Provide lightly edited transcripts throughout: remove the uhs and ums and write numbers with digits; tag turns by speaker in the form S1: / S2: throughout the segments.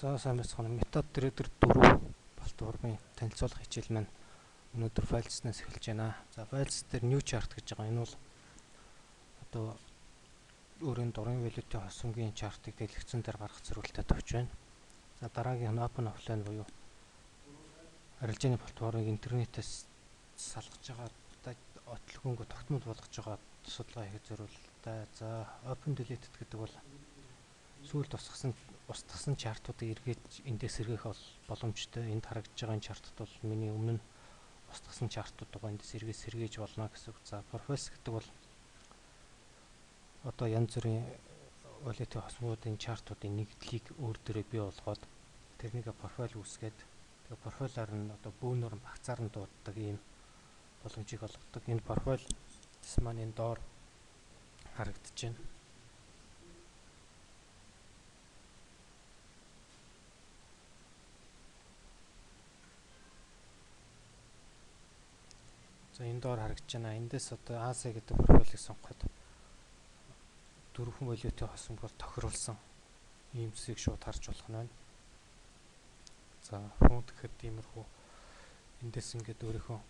S1: За сайн байцгаана. MetaTrader 4 платформын танилцуулга хичээл маань өнөөдөр Files-наас эхэлж байна. За Files дээр New Chart гэж байгаа. Энэ бол одоо өөрийн дурын валютын хосонгийн чартыг дэлгэцэн дээр гаргах зорилготой товч байна. За дараагийн нь Open Offline буюу арилжааны платформыг интернетээс салгаж байгаа отлогонго тогтмол болгож байгаа судалгаа хийх зорилготой. За Open Deleted гэдэг бол сүүлд устгасан чартуудыг эргэж эндээс сэргээх боломжтой. Энд харагдаж байгаа энэ чартууд бол миний өмнө нь устгасан чартууд байгаа. Эндээс эргэж сэргээж болно гэсэн үг. За Profiles гэдэг бол одоо янз бүрийн валютын хосмуудын чартуудын нэгдлийг өөр дөрөө бий болгоод тэрнийг профайл үүсгээд тэгээ профайлаар нь одоо бөөнөр нь багцаар нь дууддаг ийм боломжийг олгодог. Энэ профайл маань энэ доор харагдаж байна. За энэ доор харагдаж байна. Эндээс одоо Asia гэдэг профайлыг сонгоход дөрвөн валютын хосмогоор тохируулсан ийм зүсийг шууд харж болох нь байна. За фунт гэхэд иймэрхүү эндээс ингээд өөрийнхөө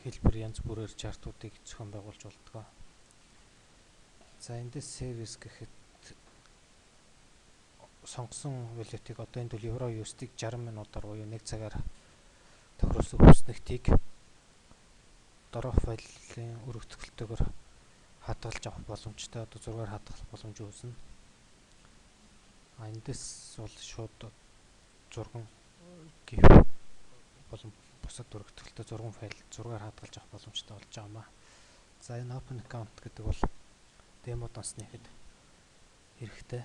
S1: хэлбэр янз бүрээр чартуудыг зохион байгуулж болдгоо. За эндээс service гэхэд сонгосон валютыг одоо энд бол евро USD-г 60 минутаар буюу 1 цагаар тохируулсан хүснэгтийг дороо файлын өргөтгөлтэйгээр хадгалж авах боломжтой. Одоо зургаар хадгалах боломж үүснэ. А эндээс бол шууд зурган GIF болон бусад өргөтгөлтэй зурган файл зургаар хадгалж авах боломжтой болж байгаа юм аа. За энэ open account гэдэг бол демо дансны ихэд хэрэгтэй.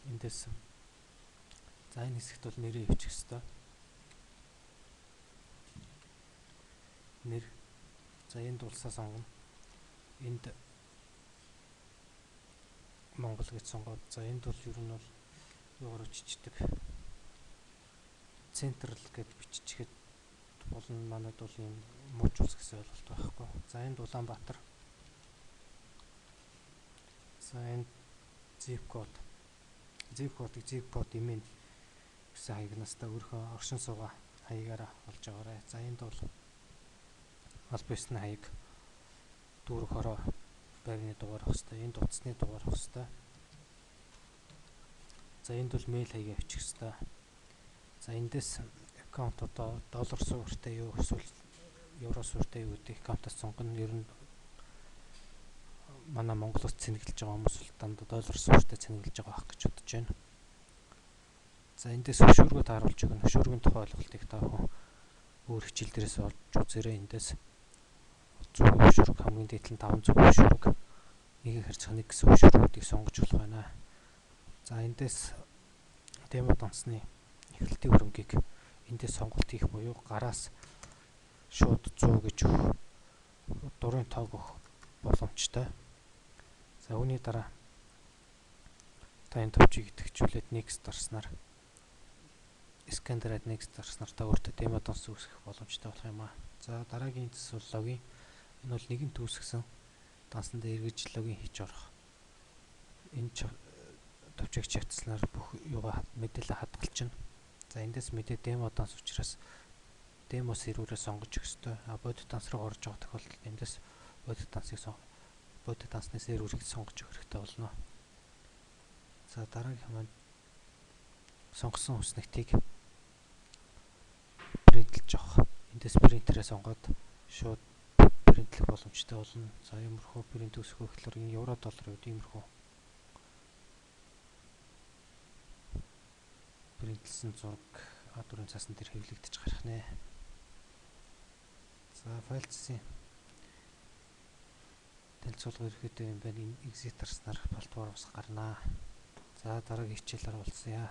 S1: Эндээс за энэ хэсэгт бол нэрээ бичих ёстой. Нэр. За энд улсаа сонгоно. Энд Монгол гэж сонгоод за энд бол ер нь бол юугаар өччихдэг. Централ гэж биччихэхэд болно. Манайд бол ийм мууч улс гэсэн ойлголт байхгүй. За энд Улаанбаатар. За энд zip код. Zip кодыг zip код имэн гэсэн хаягнаас та өөрийнхөө оршин суугаа хаягаараа олж аваарай. За энд бол аль бисны хаяг дүүрэг хороо байрны дугаар авах хэрэгтэй. Энд утасны дугаар авах хэрэгтэй. За энд бол мэйл хаягаа бичих хэрэгтэй. За эндээс аккаунт одоо доллар суурьтай юу эсвэл евро суурьтай юу гэдэг аккаунтаас сонгоно. Ер нь манай Монголоос цэнэглэж байгаа хүмүүс бол дандаа доллар суурьтай цэнэглэж байгаа байх гэж бодож байна. За эндээс хөшүүргөө тааруулж өгнө. Хөшүүргийн тухай ойлголтыг та бүхэн өөр хичээл дээрээс олж үзээрэй. Эндээс 100 хөшүүрэг хамгийн дээд нь 500 хөшүүрэг, нэг харьцах нэг гэсэн хөшүүргүүдийг сонгож болох байна. За эндээс демо дансны эхлэлтийн хөрөнгийг эндээс сонголт хийх буюу гараас шууд 100 гэж өгөх, дурын тоог өгөх боломжтой. За үүний дараа та энэ товчийг идэвхжүүлээд next дарснаар scan дараад next дарснаар та өөртөө демо данс үүсгэх боломжтой болох юм аа. За дараагийн зүс бол логин. Энэ бол нэгэнт үүсгэсэн дансан дээр эргэж логин хийж орох. Энэ товчийг чавцлаар бүх юугаа мэдээлэл хадгалчихна. За эндээс мэдээ демо данс учраас демо серверээ сонгож өгөх ёстой. А бодит данс руу орж байгаа тохиолдолд эндээс бодит дансыг бодит дансны серверийг сонгож өгөх хэрэгтэй болно. За дараагийн маань сонгосон хүснэгтийг принтлж авах. Эндээс принтерээ сонгоод шууд принтлэх боломжтой болно. За иймэрхүү принт үүсгэх гэхлээр энэ евро долларын үед иймэрхүү принтлсэн зураг А4 цаасан дээр хэвлэгдэж гарах нэ. За файлцсын танилцуулга ерөөхдөө юм байна. Энэ exit дарснаар платформоос гарнаа. За дараагийн хичээлээр уулзъя.